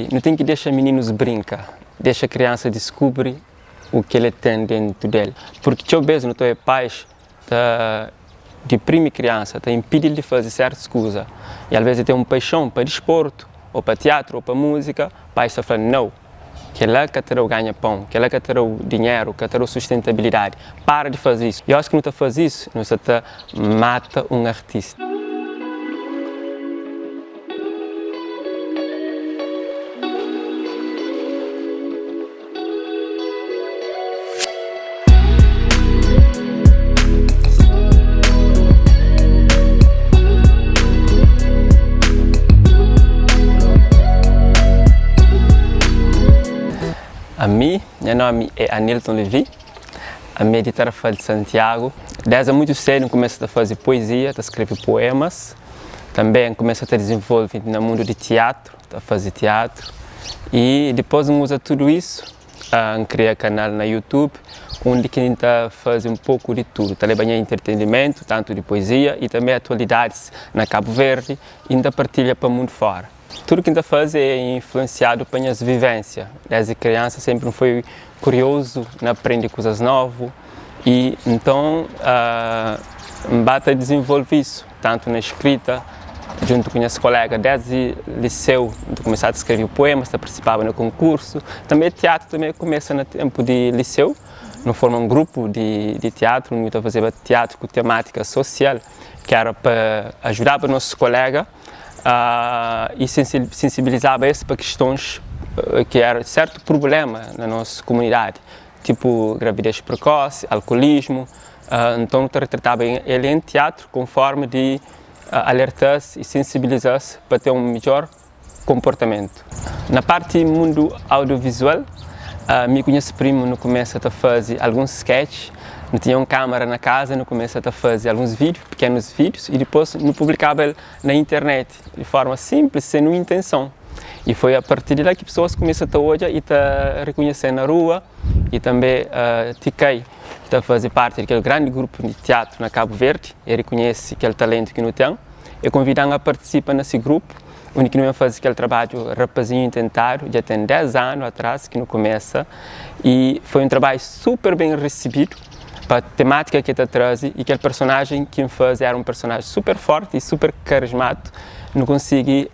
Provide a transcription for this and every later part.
Nu ten ki dexa mininus brinka, dexa kriansa diskubri u ki el ten dentu del, purki txeu bes nu ta obi pais ta diprimi kriansa, ta inpidi-l di faze sertus kuza i alves el ten un paixon pa disportu o pa tiatru o pa múzika, pais ta fla nau, kel-la ka ta da-u ganha pon, kel-la ka ta da-u dinheru, ka ta da-u sustentabilidadi, para di faze isu. I óras ki nu ta faze isu, nu sta ta mata un artista. Ami, nha nomi é Anilton Levy, ami é di Tarrafal di Santiagu. Desdi muitu sedu N kumesa ta fazi poezia, ta skrebi poemas. Tanbe N kumesa ta dizenvolve na mundu di tiatru, ta fazi tiatru. I dipôs N uza tudu isu, N kria kanal na YouTube undi ki N ta fazi un poku di tudu. Ta leba nha entretenimento, tantu di poezia i tanbe atualidadis na Kabu Verdi i N ta partilha pa mundu fora. Tudu ki N ta faze é influensiadu pa nhas vivensia. Desdi kriansa senpri N foi kuriozu na prende kuzas novu i nton N ba ta dizenvolve isu, tantu na skrita djuntu ku nhas kolega desdi liseu N ta kumesa ta skrebe puemas, ta partisipaba na konkursu. Tanbe tiatru tanbe kumesa na tenpu di liseu, nu forma un grupu di tiatru, nu ta fazeba tiatru ku tematika sosial ki era pa ajudaba nos kolega. i sensibilizaba es pa kistons ki éra sértu prubléma na nos kumunidadi, tipu gravidez prekosi, alkulismu. Nton, nu ta retrataba el en tiatru ku un fórma di alerta-s i sensibiliza-s pa ten un midjór konportamentu. Na parti mundu audiovizual, mi ku nhas primu nu kumesa ta faze alguns sketch. Nu tinha un kámara na kaza, nu kumesa ta faze alguns vídiu, pikenus vídius, i dipôs nu publikaba el na internet di forma sinplis, sen un intenson. I foi a partir di la ki pesoas kumesa ta odja i ta rekonhese-m na rua i tanbê Tikai, ki ta faze parti di kel grandi grupu di tiatru na Kabu Verdi, el rekonhese kel talentu ki nu ten. El konvida-m a partisipa na se grupu, undi ki nu ben faze kel trabadju Rapazinhu Intentadu, dja ten 10 anu atras ki nu kumesa i foi un trabadju super ben risibidu pa temátika ki el ta traze i kel personajen ki N faze éra un personajen super forti i super karismátu. Nu konsigi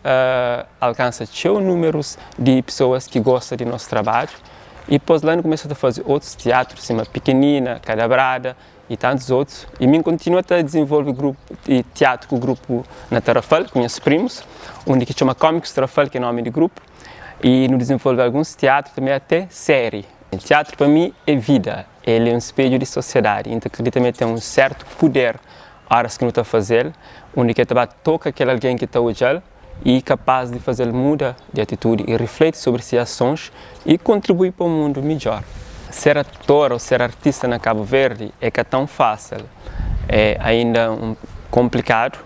alkansa txeu númerus di pesoas ki gosta di nos trabadju i dipôs la nu kumesa ta faze otus tiatru sima Pikinina, Kadabrada i tantus otus. I mi N kontinua ta dizenvolve grupu di tiatru ku grupu na Tarrafal ku nhas primus, undi ki txoma Kómikus Tarrafal ki é nomi di grupu. I nu dizenvolve alguns tiatru tanbê até séri. Tiatru pa mi é vida, el é un spedju di sosiadadi i N ta kridita ma el ten un sértu puder óras ki nu ta faze-l, undi ki el ta ba toka kel algen ki ta odja-l i kapaz di faze-l muda di atitudi i rifleti sobri si asons i kontribui pa un mundu midjor. Ser ator ô ser artista na Kabu Verdi é ka tãu fásil, é ainda un konplikadu.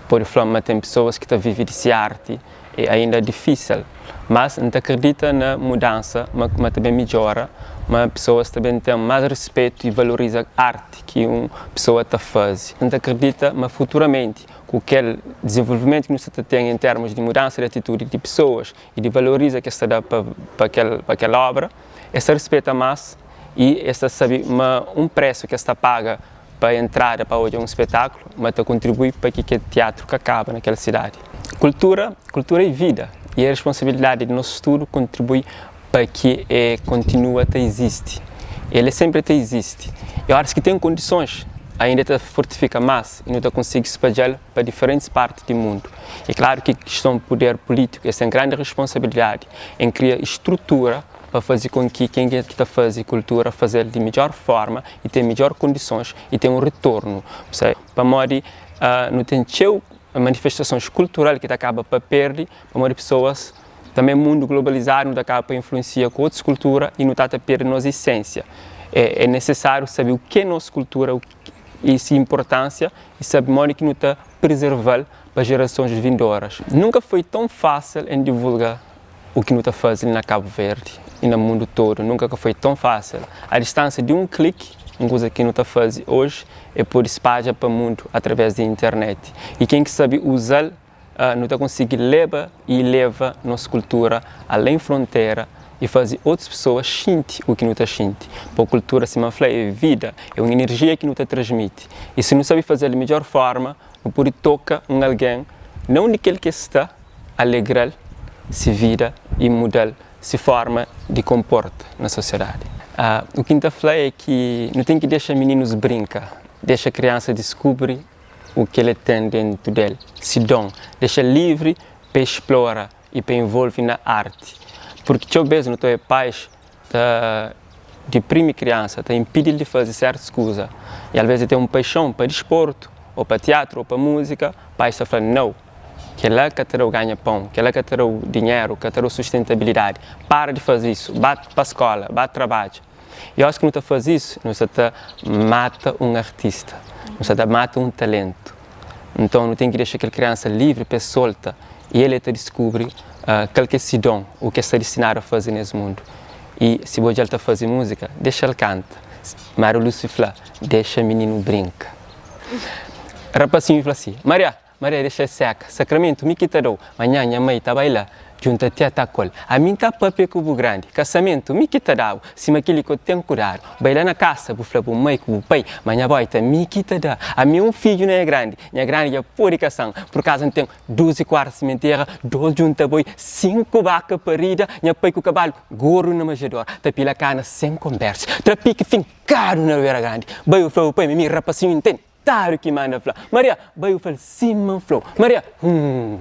Pode fla ma ten pesoas ki ta vive di si arti, é ainda difísil. Mas N ta kridita na mudansa, ma ma ta ben midjora, ma pesoas ta ben ten más rispetu i valoriza arti ki un pesoa ta faze. N ta kridita ma futuramenti ku kel dizenvolvimentu ki nu sta ta ten en termus di mudansa di atitudi di pesoas i di valoriza ki es ta da pa pa kel pa kel obra, es ta rispeta mas i es ta sabe ma un presu ki es ta paga pa entrada pa odja un spetaklu ma ta kontribui pa ki kel tiatru ka kaba na kel sidadi. Kultura, kultura é vida i é responsabilidadi di nos tudu kontribui pa ki e kontinua ta izisti. El é senpri ta izisti i óras ki ten kondisons ainda ta fortifika mas i nu ta konsigi spadja-l pa diferentis parti di mundu. É klaru ki kiston puder pulítiku es ten grandi responsabilidadi en kria strutura pa faze kon ki ken ki ta faze kultura faze-l di midjór forma i ten midjór kondisons i ten un ritornu pamodi nu ten txeu manifestasons kultural ki ta kaba pa perde pamodi pesoas Tanbê mundu globalizadu nu ta kaba pa influensia ku otus kultura i nu ta ta perde nos isensia. É nesesáriu sabe u ke nos kultura i si inportánsia i sabe modi ki nu ta prezerva-l pa jerasons vindoras. Nunka foi ton fásil en divulga u ki nu ta faze li na Kabu Verdi i na mundu todo. Nunka ka foi ton fásil. A distánsia di un kliki, un kuza ki nu ta faze oji, e pode spadja pa mundu através di internet. I ken ki sabe uza-l. nu ta konsigi leba i leva nos kultura alén frontera i faze otus pesoa xinti u ki nu ta xinti. Po kultura sima N fla é vida, é un inerjia ki nu ta transmiti i si nu sabe faze-l di midjor forma nu pode toka un algen na undi kel ki el sta, alegra-l se vida i muda-l se forma di konporta na sosiedadi. U ki N ta fla é ki nu ten ki dexa mininus brinka, dexa kriansa diskubri u ki el ten dentu del, se don, dexa-l livri pa e splora i pa envolve na arti. Purki txeu bes nu ta obi pais ta diprimi kriansa, ta inpidi-l di faze sertus kuza. I alves el ten un paixon pa disportu, ô pa tiatru, ô pa múzika, pais ta fla, Nau, kel-la ka ta da-u ganha pon, kel-la ka ta da-u dinheru, ka ta da-u sustentabilidadi. Para di faze isu, ba pa skóla, ba trabadja. I óras ki nu ta faze isu, nu sta ta mata un artista, nu sta ta mata un talentu. Nton, nu ten ki dexa kel kriansa livri pa el solta i el el ta diskubri kal ki é se don, u ki el sta distinadu a faze nes mundu. I si bu odja-l ta faze múzika, dexa-l kanta. Mário Lúcio fla, Dexa mininu brinka. Rapasinhu fla si, Mariá, Maria dexa-l seka, Sakramentu mi ki ta da-u, manhã nha mai ta bai la, djunta tia ta kol. Ami N ta papia ku bu grandi, kasamentu mi ki ta da-bu, sima kili ko ten kudadu. Bai la na kasa bu fla bu mai ku bu pai ma nha boita mi ki ta da. Ami un fidju na nha grandi, nha grandi dja pode kasa-m, pur kaza N ten 12 kuartu simentera, dos djunta boi, sinku baka parida, nha pai ku kabalu gordu na majador, ta pila kana sen konbersa, trapiki finkadu na rubera grandi. Bai bu fla bu pai ma mi rapasinhu N ten. Táriu ki manda fla. Maria, bai bu fla-l sima N fla-u. Maria, Humm.